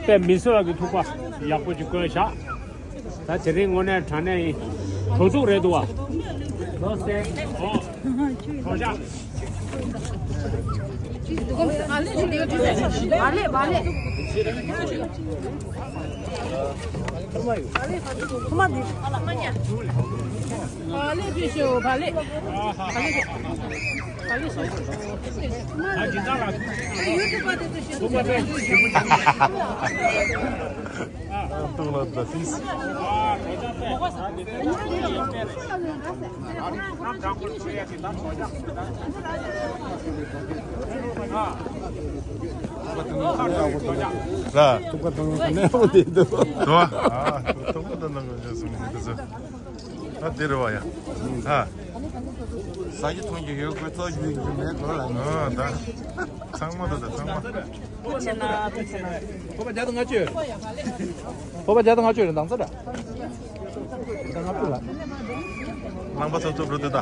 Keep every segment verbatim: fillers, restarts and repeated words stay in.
དཔེ་མི་སྲིད་པ་གི་ཐུག་པ་ཡག་པོ་ཅིག་བསྐོན་བཞག་ད་དེ་རིང་དངོས་གནས་དྲང་གནས་ཡིན། གྲོགས་ཚུགས་རེད་འདུག་བ། ལོ་སེ། ཨོ། གྲོགས་ཤ། ར། ཐུག་པ་དང་གནས་པོ་དེ་འདུག་དོ། ཐུག་པ་དང་གནས་པོ་དེ་སོང་གི་ཚོ། ད་དེ་རེད་བ་ཡ། ཨ། ཟ་རྒྱུ་འཐུང་རྒྱུ་ཡོད་དགོས་ཚོགས་རྒྱུ་ཡོད་རྒྱུ་མེད་དོ་ལ། ཨ་ད། ཚང་མ་ད་ད་ཚང་མ། ཕོ་བ་བརྒྱ་དང་ལྔ་བཅུ་ཡོད་རེད། ཕོ་བ་བརྒྱ་དང་ལྔ་བཅུ་ཡོད་རེད་འདང་ས་ར། བརྒྱ་དང་ལྔ་བཅུ་ལ། རླངས་པ་ཚོ་ཚོ་འགྲོ་དུས་ད།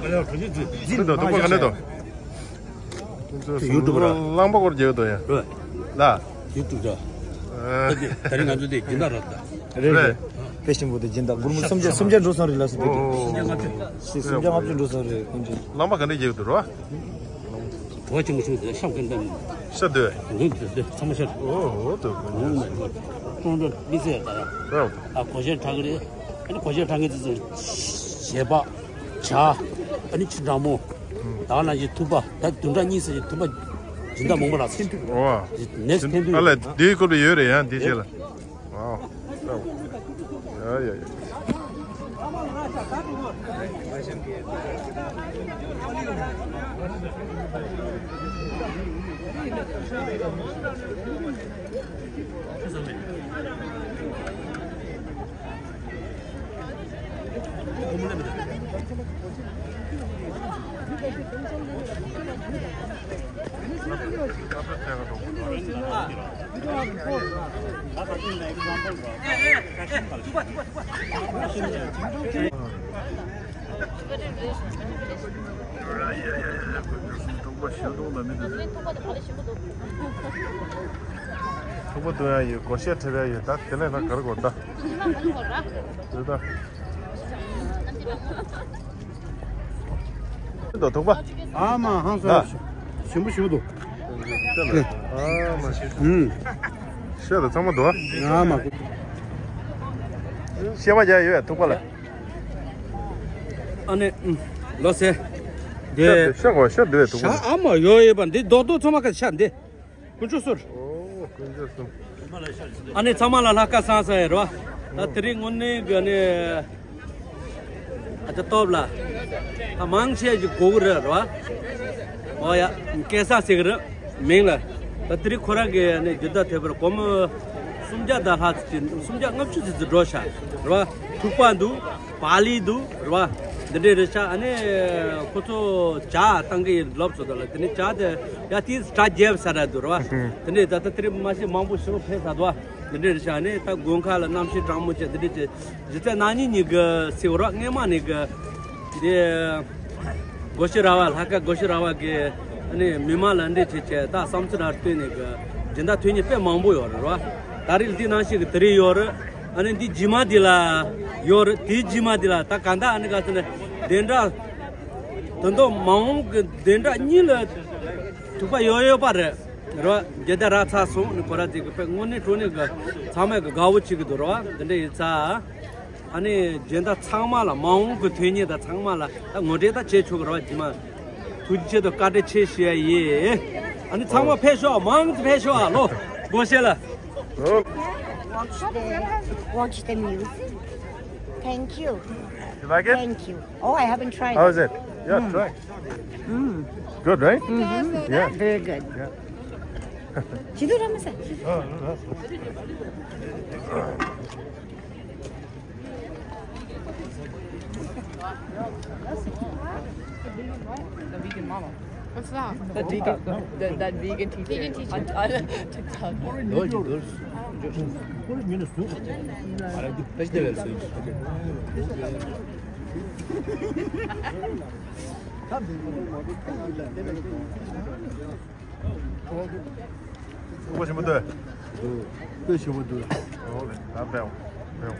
ཨ་ལེ་ག་འདྲ་འདུག་ཨ་ལེ་ཐུག་པ་ག་འདྲ་འདུག་ཡུ་ཊུབ་ར། རླངས་པ་སྐོར་རྒྱག་དོ་ཡ། རེད། ལ། ཡུ་ཊུབ་ར། ཨ། ད་རིང་ང་ཚོ་དེ་སྦྱིན་བདག་ར་ད། རེད་རེད། དཔེ་ཞིམ་པོ་དེ་སྦྱིན་བདག་སྒོར་མོ་སུམ་བརྒྱ་སུམ་བརྒྱ་འགྲོ་སོང་རེད་ལ་སུ་དེ་དེ། སུམ་བརྒྱ་ལྔ་བཅུ། སུམ་བརྒྱ་ལྔ་བཅུ་འགྲོ་སོང་རེད་ཁོང་ཚོ། རླངས་པ་ག་འདྲ་རྒྱག་དོ་ར། བྲོ་ཆེན་པོ་བྱུང་ཟེར་ཤམ་ཁན་དམ། ཤ་དོད། འདི་འདི་འདི་ཚང་མ་ཤ། ཨོ་ཨོ་དོད་གོ། ཀྲོང་ཀྲོང་མི་ཚེ་ད་ར། ཨ་གོ་ཤེར་གྲག་གི་རེད། ཨ་ནི་གོ་ཤེར་གྲག་གི་ཚེ་ཚེ་བྱེད་པ། བྱ། ཨ་ནི་ཆུ་འདྲ་མོ། ད་ལ་ཡི་ཐུབ་པ་ད་བདུན་ཕྲག་གཉིས་ཟེར་ཡི་ཐུབ་པ། སྦྱིན་བདག་མང་པོ་ལ་ཚིག་འདུག་ཨོ། ནེགསི་ཐེན་དུ། ཨ་ལ་འདིའི་སྐོར་ལ་ཡོད་རེད་ཡང་འདི་རྗེས་ལ། ཨོ། ཡ་ཡ་ཡ། ཐུག་པ་འདོན་ཡ་ཡོད། སྒོར་གཞས་འཁྲབ་ཡ་ཡོད། ད་དེ་ལས་ན་ག་རེ་དགོས་ད། འདོད་ད། འདོད་ཐུག་པ། ཨ་མ་ཧང་སང་། ཞིམ་པོ་ཞིམ་པོ་འདུག་ཨ་མ། ཨུམ། གཞས་ད་ཚང་མ་འདུག་ཨ་མ། གཞས་པ་རྒྱག་ཡོད་ཐུག་པ་ལ། ཨ་ནི། ལོ་སེ། གཞས་གཞས་གོ་གཞས་འདི་ཐུག་པ། ཨ་མ་ཡོད་ཡོད་པ་འདི་རྡོག་རྡོག་ཚང་མ་ག་ཤ་འདི། དཀོན་མཆོག་གསོལ། ཨོ་དཀོན་མཆོག་གསོལ། ཨ་ནི་ཚང་མ་ལ་ལྷག་དཀར་བཟང་ས་ཡ་རེད་བ། ད་དེ་རིང་དངོས་གནས་གི་ནི་ཨ་ཅག་སྟོབས་ལ་ད་མང་ཆེ་ཞིག་གོ་གི་རེད་རེད་བ། ཨོ་ཡ་སྐལ་བཟང་ཟེར་གི་རེད་མིང་ལ། ད་དེ་རིང་ཁོ་རང་གི་ནི་རྒྱུད་ད་ཐེབས་པར་སྒོར་མོ་སུམ་བརྒྱ་དང་ལྷག་ཙམ་ཅིག་སུམ་བརྒྱ་ལྔ་བཅུ་ཙམ་ཅིག་འགྲོ་ཤག་རེད་བ། ཐུག་པ་འདུག་བག་ལེབ་འདུག་རེད་བ། འདི་འདྲའི་རེད་ཤག་ཨ་ནི་ཁོ་ཚོ་ཇ་བཏང་གི་ཡིན་ལབ་སོང་ད་ལ། དེ་ནས་ཇ་དེ་ཡ་དེ་སྒྲ་རྒྱབ་ས་ར་འདུག་རེད་བ། དེ་ནས་ད་ལྟ་དེ་རིང་མ་གཞི་མང་པོ་ཞིག་ཕེབས་ས་འདུག་བ། འདི་འདྲའི་རེད་ཤག་ཨ་ནི་ད་དགོན་ཁག་ལ་གནམ་གཤིས་གྲང་མོ་བྱས་འདི་འདྲའི་བྱས་གཞི་རྩའི་ནག་ཉིན་ཉིན་གི་ཟེར་བ་ར་སྔས་མ་ནས་གི་དེ། སྒོ་ཤེས་ར་བ་ལྷ་ཁ་སྒོ་ཤེས་ར་བ་གི་ཨ་ནི་མི་མང་ལ་འདྲི་བྱེད་ཀྱི་ད་བསམ་ཚུལ་ལ་བསྟུན་ནས་གི་སྦྱིན་བདག་ཐོན་མཁན་དཔེ་མང་པོ་ཡོད་རེད་བ། ད་རེས་འདི་ནང་བཞིན་གི་དེ་རིང་ཡོད་རེད། ཨ་ནི་འདི་རྗེས་མ་འདི་ལ་ཡོད་རེད། དེའི་རྗེས་མ་འདི་ལ་ད་ག་འདྲ་ཨ་ནི་ག་ཚོད་ནས་དེ་འདྲ་ ད་དུང་མ་འོངས་ཀྱི་བདུན་ཕྲག་གཉིས་ལ་ཐུག་པ་ཡོད་ཡོད་པ་རེད། རོ་རྒྱལ་དར་རག་ཚར་སོང་ནི་ཁོ་ར་ཅིག་གི་དཔེ་དངོས་གནས་དྲང་གནས་ཀྱི་ཚང་མས་ཀྱི་དགའ་བོ་བྱེད་ཀྱི་འདུག་རོ། འདི་འདྲ་ཡིན་ཙང་། ཨ་ནི་སྦྱིན་བདག་ཚང་མ་ལ་མ་འོངས་ཀྱི་དོན་གཉེར་དང་ཚང་མ་ལ་ད་ངོ་སྤྲོད་ད་བྱེད་ཆོག་གི་རོ་རྗེས་མ། ཐུགས་རྗེ་ཆེ་དང་བཀའ་དྲིན་ཆེ་ཞུ་ཡ་ཡིན། ཨ་ནི་ཚང་མ་ཕེབས་ཤོག་མང་དུ་ཕེབས་ཤོག་ཨ་ལོ། སྒོ་ཕྱེ་ལ། Watch the, watch the music. Thank you. You like it? Thank you. Oh, I haven't tried. How is it? Yeah, try. Mm. Good, right? Mm-hmm. Yeah. Very good. Yeah. Chidu Ramasa. Oh, no, no. The vegan mama. What's that? That vegan, that, that vegan teacher. Vegan teacher. On, on TikTok. ཨོ། ཞིམ་པོ་འདུག་ཨོ་ལེ། ད་པེའོ། པེའོ།